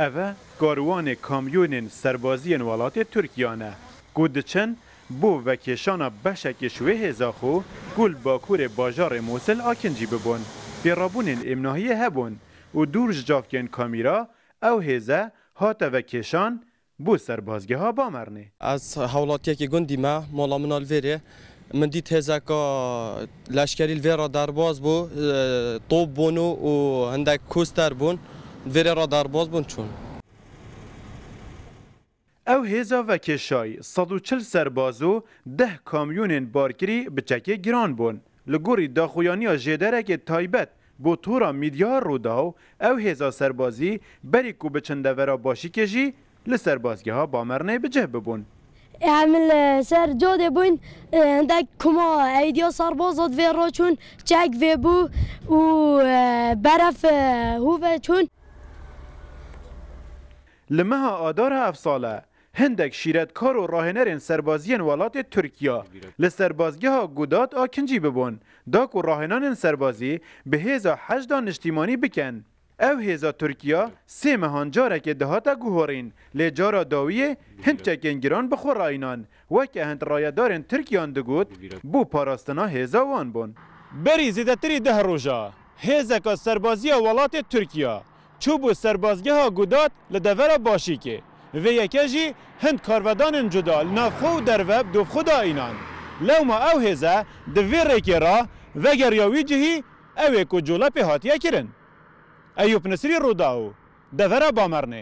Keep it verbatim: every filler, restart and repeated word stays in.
Ev e karwanê kamyonên serbaziyên welatê Tirkiya ne, ku diçin bo vekêşana beşekê ji wê hêza xwe ku li bakurê bajarê Mûsil akincî bibûn. Pêrabûnên êmnahiyê hebûn û dûr ji cavkên kamîra ew hêze hate vekêşan bo serbazgeha Bamernê. Ez hewlatiyekî gundî me, mala min a li vêrê. Min dît hêzeka leşkerî li vê re derbas bû, e, top bûn û, û hindek koster bûn. Li vêrê re derbas bûn çûn. Ew hêza vekêşayî sed û çil serbaz û deh kamyonên barkirî bi çekê giran bûn. Li gorî daxuyaniya jêderekê taybet bo tora mîdya Rûdaw, ew hêza serbazî berî ku biçin devera Başîkê jî li serbazgeha Bamernê bi cih bibûn. Em li ser cadê bûn, e, hindek kuma eydiya serbaza di vê re çûn, çek vê bû û, e, beref, e, hû ve çûn. Li meha Adara ev sal e, hindek şîretkar û rahênerên serbaziyên welatê Tirkiya li serbazgeha Gudat akincî bibûn, da ku rahênanên serbazî bi hêza Heşda Niştîmanî bikin. Ew hêza Tirkiya sê mehan carekê dihate guhorîn, lê cara dawiyê hind çekên giran bi xwe re înan, weke hind rayedarên Tirkiyan digot, bo parastina hêza wan bûn. Berî zêdetirî deh roja, hêzeka serbaziya welatê Tirkiya çûbû serbazgeha Gudat li devera Başîkê. Vê yeke jî hind karvedanên cuda li nav xwe û derve bi dov xwe de înan. Lewma ew hêze di vê rêkê re vegeriya wî cihî, ew ê ku colepê hatiye kirin. Eyûp Nisrî, Rûdaw, devera Bamernê.